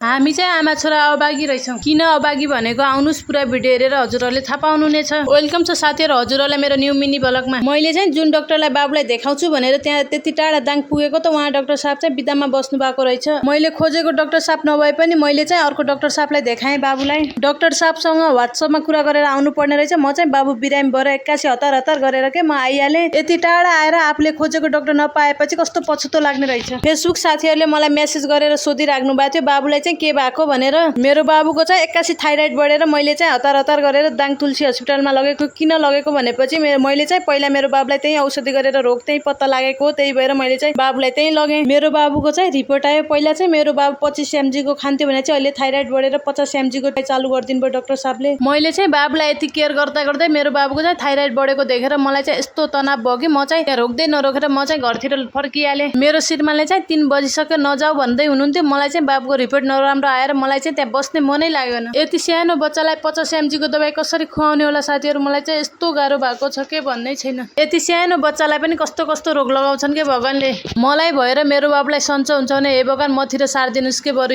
हामी चाहिँ आमा छोरा अभागी रहेछौँ। किन अभागी भनेको आउनुस् पुरा भिडियो हेरेर हजुरहरूले थाहा पाउनुहुनेछ। वेलकम छ साथीहरू हजुरहरूलाई मेरो न्यू मिनी ब्लगमा। मैले चाहिँ जुन डाक्टरलाई बाबुलाई देखाउँछु भनेर त्यहाँ त्यति टाढा दाङ पुगेको त उहाँ डाक्टर साहब चाहिँ बिदामा बस्नु भएको रहेछ। मैले खोजेको डाक्टर साहब नभए पनि मैले चाहिँ अर्को डाक्टर साहबलाई देखाएँ बाबुलाई। डाक्टर साहबसँग व्हाट्सएपमा कुरा गरेर आउनु पर्ने रहेछ। म चाहिँ बाबु बिरामी भएर 81 हतार हतार गरेर के म आइहालेँ। यति टाढा आएर आफूले खोजेको डाक्टर नपाएपछि कस्तो पछुतो लाग्ने रहेछ। फेसबुक साथीहरूले मलाई मेसेज गरेर सोधिराख्नु भएको थियो बाबुलाई के भएको भनेर। मेरो बाबुको चाहिँ 81 थाइराइड बढेर मैले चाहिँ हतार हतार गरेर दाङ तुलसी हस्पिटलमा लगेको। किन लगेको भनेपछि मैले चाहिँ पहिला मेरो बाबुलाई त्यही औषधि गरेर रोग त्यही पत्ता लागेको हो, त्यही भएर मैले चाहिँ बाबुलाई त्यही लगेँ। मेरो बाबुको चाहिँ रिपोर्ट आयो। पहिला चाहिँ मेरो बाबु 25 mg को खान्थ्यो भने चाहिँ अहिले थाइराइड बढेर 50 mg को चालु गरिदिनु भयो डाक्टर साहबले। मैले चाहिँ बाबुलाई यति केयर गर्दा गर्दै मेरो बाबुको चाहिँ थाइराइड बढेको देखेर मलाई चाहिँ यस्तो तनाव भयो कि म चाहिँ त्यहाँ रोक्दै नरोकेर म चाहिँ घरतिर फर्किहालेँ। मेरो श्रीमानले चाहिँ 3 बजिसक्यो नजाऊ भन्दै हुनुहुन्थ्यो। मलाई चाहिँ बाबुको रिपोर्ट नराम्रो आएर मलाई चाहिँ त्यहाँ बस्ने मनै लागेन। यति सानो बच्चालाई 50 mg को दबाई कसरी खुवाउने होला साथीहरू। मलाई चाहिँ यस्तो गाह्रो भएको छ के भन्नै छैन। यति सानो बच्चालाई पनि कस्तो कस्तो रोग लगाउँछन् के भगवानले। मलाई भएर मेरो बाबुलाई सन्चो हुन्छ भने हे भगवान मतिर सारिदिनुहोस् के बरु।